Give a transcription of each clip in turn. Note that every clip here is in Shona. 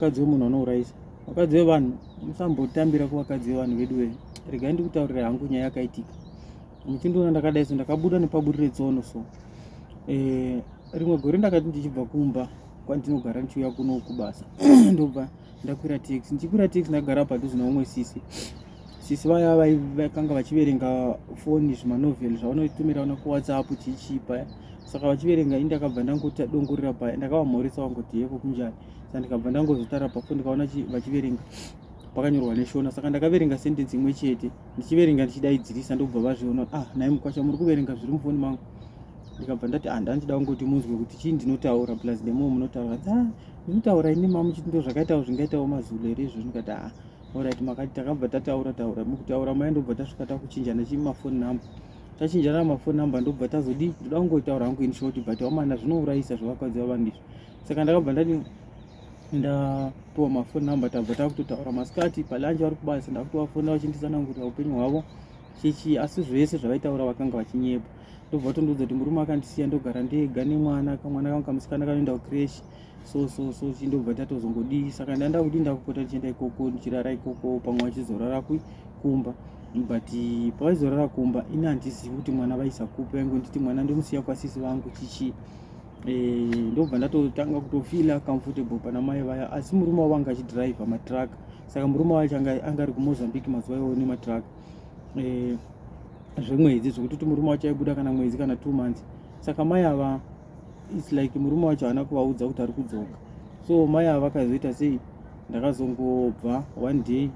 Vakadzi vemunhu vanourayisa. Vakadzi vevanhu musambotambira kuvakadzi vevanhu vedu wee. Regai ndikutaurira hangu nyaya yakaitika. Muchindiona ndakadai so ndakabuda nepaburi retsono so. Eh, rimwe gore ndakati ndichibva kumba kwandinogara ndichiuya kuno kubasa. Ndobva ndakwira taxi. Ndichikwira taxi ndagara padhuze neumwe sisi. Sisi vaya vakanga vachiverenga foni zvimanovel zvavanotumira vana kuWhatsApp chichii paya. Saka vachiverenga ini ndakabva ndangotadongorera paya ndakavamhoresa vangoti yeko kunjani. Saka ndikabva ndangozotara pafoni ndikaona vachiverenga pakanyorwa neshona. Saka ndakaverenga sentence imwe chete ndichiverenga ndichidaidzirisa ndobva vazviona, ah nhai mukwasha muri kuverenga zviri mufoni mangu. Ndikabva ndati ah ndandichida kungoti munzwe kuti chii ndinotaura plus nemuwo munotaura. Ah ndinotaura ini mamu chiti ndozvakaitawo zvingaitawo mazulu here izvozvo. Ndikati ah alright makati takabva tataura taura mukutaura maya ndobva tasvika takuchinjana chii mafoni number. Tachinjana mafoni number ndobva tazodii ndoda kungotaura hangu in short but wamana zvinourayisa zvavakadzi vavanhu izvi. Saka ndakabva ndati ndapiwa mafoni number tabva takutotaura masikati palunch vari kubasa ndakutovafonera vachinditsanangurira upenyu hwavo chichi asi zvese zvavaitaura vakanga vachinyepa. Ndobva vatondiudza kuti murume akandisiya ndogara ndega nemwana kamwana kangu kamusikana kanoenda kucreche so so so chindobva tatozongodii. Saka ndanda kuti ndakupota ndichienda ikoko ndichirara ikoko pamwe vachizorara kumba but pavaizorara kumba ini handizivi kuti mwana vaisa kupi vaingonditi mwana ndomusiya kwasisi vangu chichi. Ndobva ndatotanga kutofila comfortable pana mai vaya asi murume wavo anga achidriver matruck. Saka murume wacho anga ari kuMozambique mazuva iwayo nematruck zvemwedzi zvekuti murume wacho aibuda kana mwedzi kana 2 months. Saka mai ava it's like murume wacho haana kuvaudza kuti ari kudzoka. So mai ava vakazoita sei ndakazongobva one day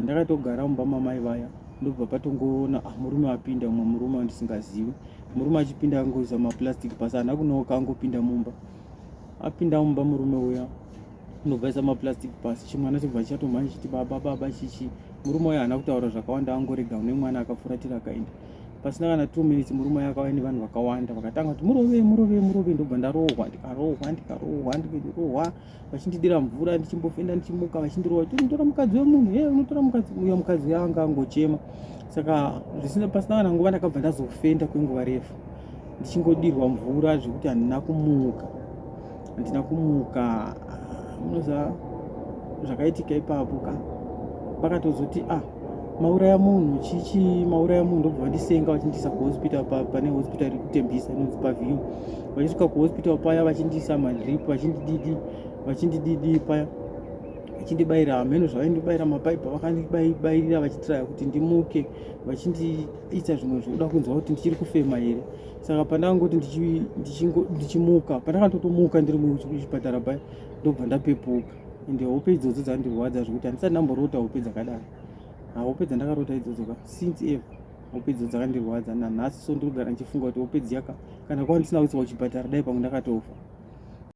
ndakatogara mumba mamai vaya ndobva patongoona murume apinda umwe murume wandisingazivi. Murume achipinda angoisa maplastic pasi haana kunoka angopinda mumba. Apinda mumba murume uya ndobva aisa maplastic pasi chimwana chobva chatomhanya chiti baba baba chichi. Murume uya haana kutaura zvakawanda angorega nemwana akafuratira akaenda. Pasina kana 2 minutes murume uya akauya nevanhu vakawanda vakatanga kuti murove murove murove ndobva ndarohwa ndikarohwa ndikarohwa ndikarohwa vachindidira mvura ndichimbofenda ndichimuka vachindirova kuti unotora mukadzi wemunhu ye unotora mukadzi uya mukadzi uya anga angochema. Saka zvisina pasina kana nguva ndakabva ndazofenda kwenguva refu ndichingodirwa mvura zvekuti handina kumuka handina kumuka. Munoziva zvakaitika ipapo ka vakatozoti ah mauraya munhu chichi mauraya munhu ndobva vandisenga vachindiisa kuhospital pane hospital iri kutembisa inonzi paview. Vachisvika kuhospital paya vachindiisa madrip vachindididi vachindididi paya vachindibayira hameno zvavaindibayira mapaipi vakandibayirira vachitraya kuti ndimuke vachindiita zvimwe zvekuda kunzwa kuti ndichiri kufema here. Saka pandakangoti ndichimuka pandakatotomuka ndiri muchipatara paya ndobva ndapepuka. Ende hope idzodzo dzandirwadza zvekuti handisati ndamborota hope dzakadaro. Hope dzandakarota idzodzo ka since ever hope idzodzo dzakandirwadza nanhasi. So ndiri kugara ndichifunga kuti hope dziyaka kana kwandisina kuiswa kuchipatara dai pamwe ndakatofa.